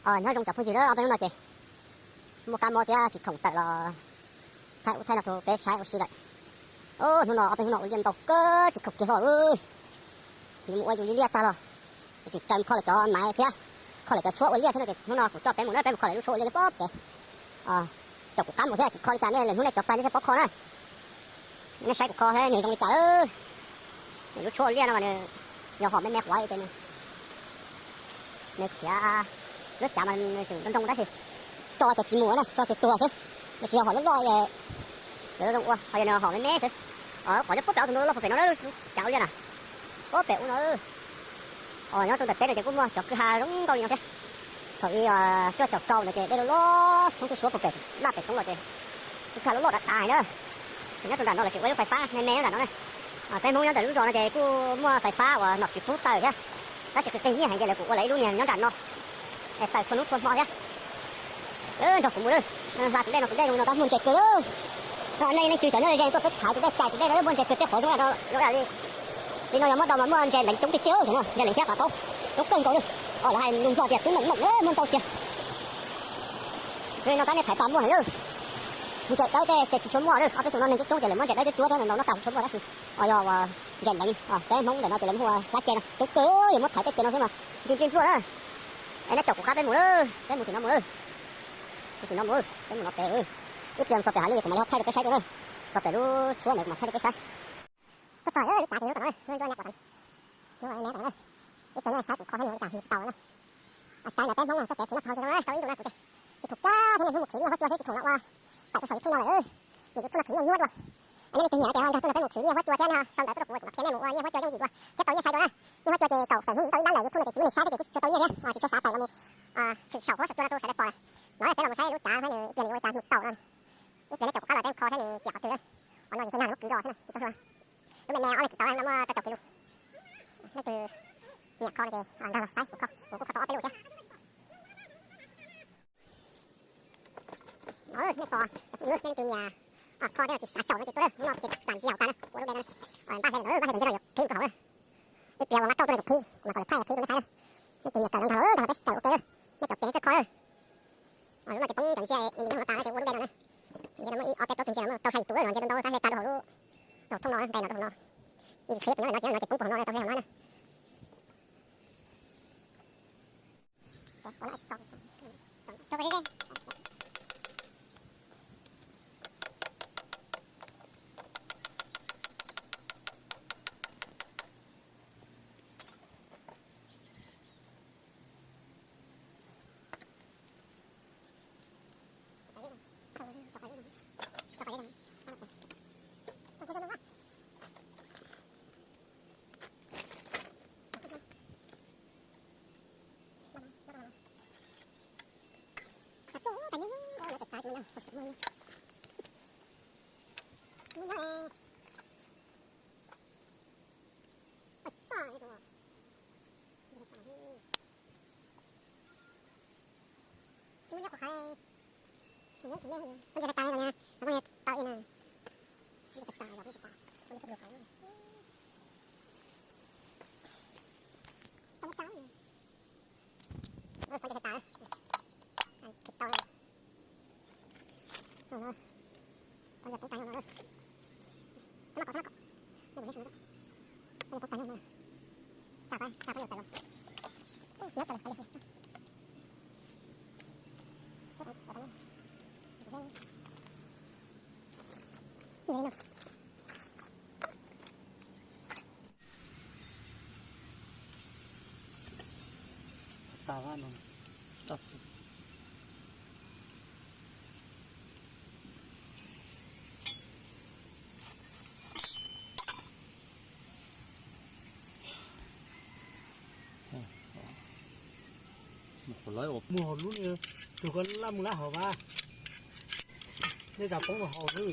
Nyob zoo cov phooj ywg, ob peb hnub no ces muaj kab mob thiab tsis khoom tawm los thaij ub thaij no rau peb saib ua si lawm. Hnub no ob peb hnub no ua liaj ntau kawg tsis khoom kiag hlo. Yus mus ua yus li liaj tag los tseem raws mus kho lawm cov maiv thiab, kho lawm cov tshuab ua liaj thiab no ces hnub no kuv coj peb mus na, peb mus kho lawm lub tshuab ua liaj nyob pob pem. Caum kuv qab mus thiab kuv kho li cas nej lwm hnub nej cov pais nej thiaj paub kho na. Nej saib kuv kho thiab nws zoo li cas lawm. Nws lub tshuab ua liaj no mas nws yog hom me me quav ces nws, nws khiav lub cav mas nws tseem nroo nroo tab sis tso ces tsis mus na, tso ces tuag xwb. Nws tsis yog hom loj loj, zoo ua, ho yog nws hom me me xwb. Qhov nyob pob pem ob tug ntoo loj pob pem no lub cav ua liaj na, pob pem ub no. Nyob rau ntawm peb no ces kuj muaj cov kwj ha zoo nkauj li no thiab. Thaum ub cuaj caum rau ntawd ces dej loj loj, thoob tub suab pob pem laj pem roob los ces kwj ha loj loj dav dav hais na. Ces nyob rau nram no los tseem ua lub fais fab me me nyob nram no na. Peb Hmoob nyob ntawm lub zos no ces kuj muaj fais fab uas nom tswv pub tawm thiab, tab sis qis qis nyiaj heev ces lawv kuj ua lawv ib lub niag nyob nram no es tawm txhua hnub txhua hmo thiab. Nrog kuv mus lawm, hla tus dej no, tus dej no tab muaj ntses kawg lawm. Nej leej twg cov nyob ze tuaj peb thaiv tus dej cais tus dej no muaj ntses kawg, tej qhov zoo zoo li, li no yog muab do mas muaj ntses leev coob tiag tiag no, ntses leev thiab qav taub coob kawg nkaus li. Lawv hais lus Nplog tias coob meem meem muaj ntau tiag. Li no tab nej thaiv tau muaj heev lawm. Ntses dawb tej ces tsis tshua muaj lawm, ob peb xyoos no neeg coob coob ces lawv muab ntses dawb cuab cuab thiab ntau no tas tsis tshua muaj tab sis, o yog ua ntses leev, peb Hmoob ntawm no ces lawv muaj ua hlab ceg no coob kawg, yuav muab thaiv tej ceg no xwb mas nti nplig npluaj na. Es nej caum kuv qab peb mus lawm, peb mus tim no mus lawm. Mus tim no mus, peb mus no pem. Ib pliag txog pem hav liaj kuv mam li ho thaij rau peb saib dua na. Txog pem lub tshuab ntawd kuv mam thaij rau peb saib. Tuaj txog lub cav ces lub tom no, lub nruab nrab pom tom no. Ib pliag nej saib kuv kho thiab nws ua li cas nws tsis tau na. Tsis tau ntawd peb Hmoob txoj kev khwv noj khwv haus tsis zoo na, tau ib ntus no kuv ces tsis khoom coj thiab niaj hnub mus khwv liaj huab cua xwb tsis khoom los ua tawm rau saum YouTube no lawm. Vim YouTube no khwv nyiaj nyuaj dua. Nej leej twg nyiam ces ho nkag tuaj nrog peb mus khwv liaj huab cua thiab no, sau ntawv tuaj rau kuv kuv mam qhia nej mus ua liaj huab cua yooj yim dua thiab tau nyiaj sai dua na. Liaj huab cua ces kaum tawm hnub tau ib lab lawm YouTube no ces tsis muaj neeg saib thiab ces kuj tsis tshua tau nyiaj thiab, tsis tshua xav tawm los mus tshwm saum huab saum cua no rau sawv daws pom. No peb los mus saib lub cav thiab nws ib pliag nws ua li cas nws tsis tau no. Ib pliag nej caum kuv qab los peb mus kho thiab nws piam qhov twg. Qhov no ces xwb nag nws muab kwv los xwb no tsis tau hluas. Lub me me ob leeg kwv tau no muaj rau caum kis lus. Leej twg nyiam kho no ces nkag los saib kuv kho, kuv kuj kho tau ob peb lub thiab. Nej pom, nej leej twg nyiam kho thiab tsis xav xyaum no ces tuaj lawm, hnub no ces plam ntxias tas na, ua lub de no, npaj hle ntawd npaj hle kom ntxias no yuav qhib kuv hauv na. Ib pliag ua mab tauj tuaj kuv qhib, kuv mam kom lawv thaij qhib rau nej saib na. Nej twg nyiam kawm no nkag lawm, nkag peb sib kawm ua ke lawm. Nej caum kev no thiaj kho lawm. Lub no ces poob cov ntsia, nws ntag no tas no ces ua lub de no na. Ntsia no muaj ib ob peb plaub tug ntsia no muaj tau sai yim tus no, ntsia ntau ntau tab hle tas rau hauv lub, rau hauv thoob no, nqe no rau hauv no. Ntsis qhib pem no no ces no ces poob pem no rau hauv no na. Lawv uas muaj hauv lub, tus ko laj mus laj hauv mas, nej zas poob rau hauv xwb.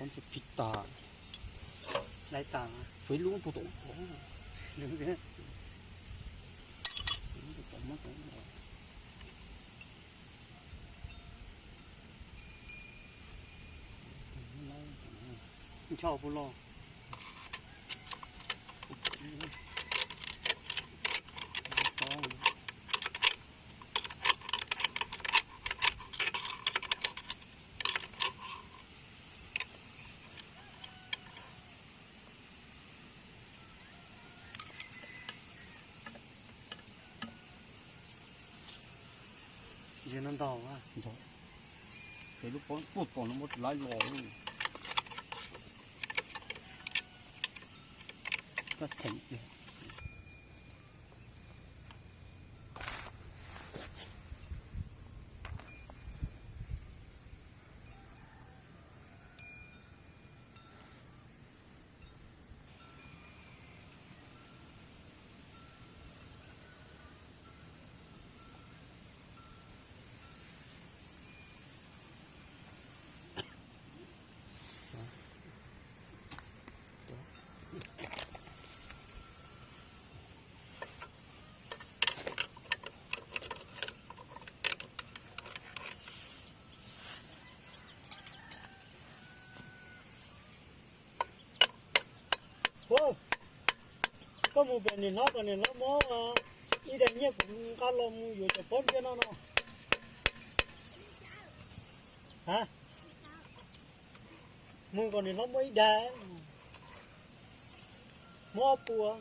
Ntxhw phim tas, dai tas, fwv lub puag tom, tom, tom, tom. Ncho puas los? Yog no ntau, ces lub pob puag tom no muab lawv los. Koj cheem. Koj mus pem niam hlob kom niam hlob muab ib daim nyiaj kuv nqa los mus yuav cov pob ntseg no no. Ha, mus kom niam hlob muab ib daim, muab ob puas.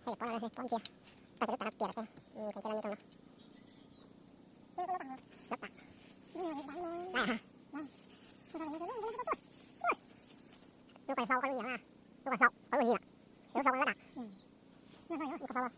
Pob ntsia, tau cov lub tav tias lawm, cov ntsia no nyob rau no. Lub tas. Lub kom hlau koj lub nyuam na, lub kom hlau koj lub nyuam, lub hlau koj lub tas.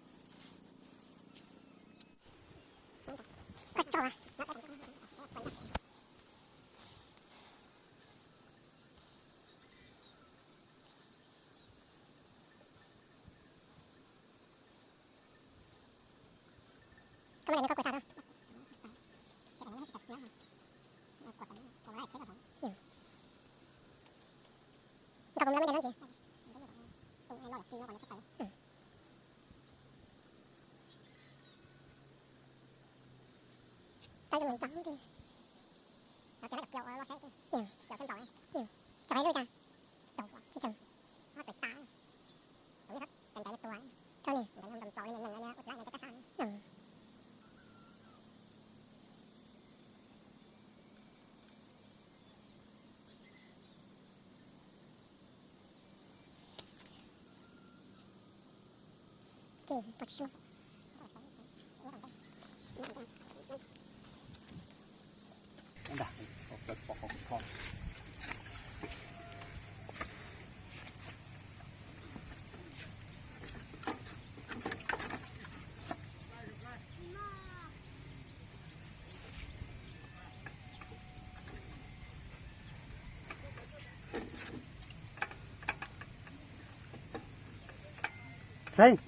Saib,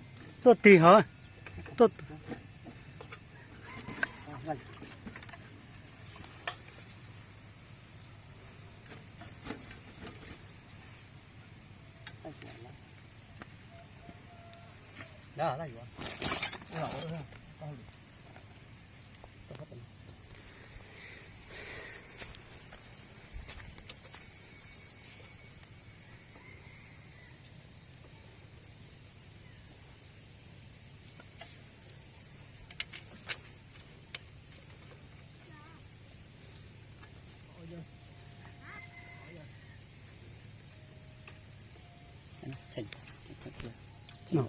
tuaj tig hov, tuaj. No.